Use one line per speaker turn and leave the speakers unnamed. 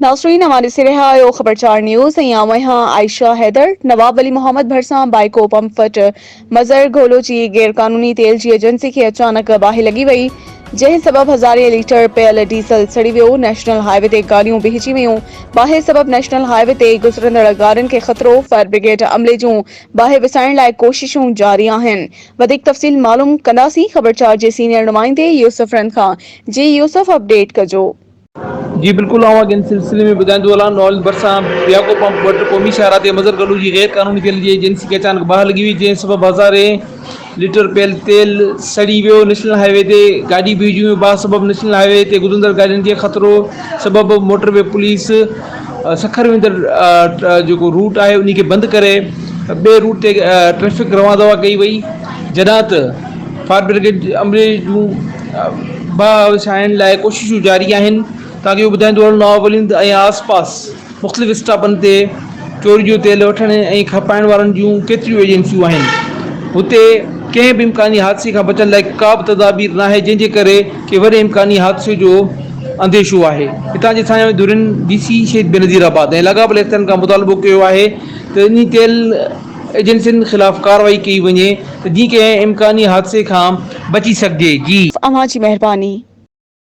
ناظرين اوهان ڏسي رهيا آهيو خبرچار نيوز ۽ آئون آهيان عائشه حيدر نواب ولي محمد ڀرسان بائيڪو پمپ وٽ مظهر گهولو جي غيرقانوني تيل جي ايجنسي کي اچانڪ باهه لڳي وئي جنهن سبب هزارين ليٽر پيل ڊيزل سڙي ويو نيشنل هاء وي تي گاڏيون بيهجي ويون باهه سبب نيشنل هاء وي تي گذرندڙ گاڏين کي خطرو فائر برگيڊ عملي جون باهه وسائڻ لاء ڪوششون جاري آهن وڌيڪ تفصيل معلوم ڪنداسين خبرچار جي سينيئر نمائندي يوسف رند کان جي يوسف اپڊيٽ ڪجو.
جي بلڪل آئون اڳ ان سلسلي ۾ ٻڌائيندو هلان نال ڀرسان بياڪو پمپ وٽ قومي شاهراهه تي مظهر گلو جي غير قانوني تيل جي ايجنسي کي اچانڪ باهه لڳي وئي جنهن سبب هزارين ليٽر پيل تيل سڙي ويو نيشنل هاء وي تي گاڏي بيهجي ويون باهه سبب نيشنل هاء وي تي گذرندڙ گاڏين کي خطرو سبب موٽر وي پوليس سکر ويندڙ جيڪو روٽ آهي انهي کي بند ڪري ٻئي روٽ تي ٽريفڪ روان دوان ڪئي وئي جڏهن ته فائر برگيڊ عملي جون باهه وسائڻ لاء ڪوششون جاري آهن تاڪه اهو ٻڌائيندو هلان نواب ۽ آس پاس مختلف اسٽاپن تي چوري جو تيل وٺڻ ۽ کپائڻ وارن جون ڪيتريون ايجنسيون آهن هتي ڪنهن به امڪاني حادثي کان بچڻ لاء ڪا به تدابير ناهي جنهن جي ڪري ڪي وڏي امڪاني حادثي جو انديشو آهي هتان جي ٿاڻي ڌرين ڊي سي شهيد بينظير آباد ۽ لاڳاپيل اختيارين کان مطالبو ڪيو آهي ته انهي تيل ايجنسين خلاف ڪارروائي ڪئي وڃي ته جيئن ڪنهن امڪاني حادثي کان بچي سگهجي. جي.
اوهان جي مهرباني.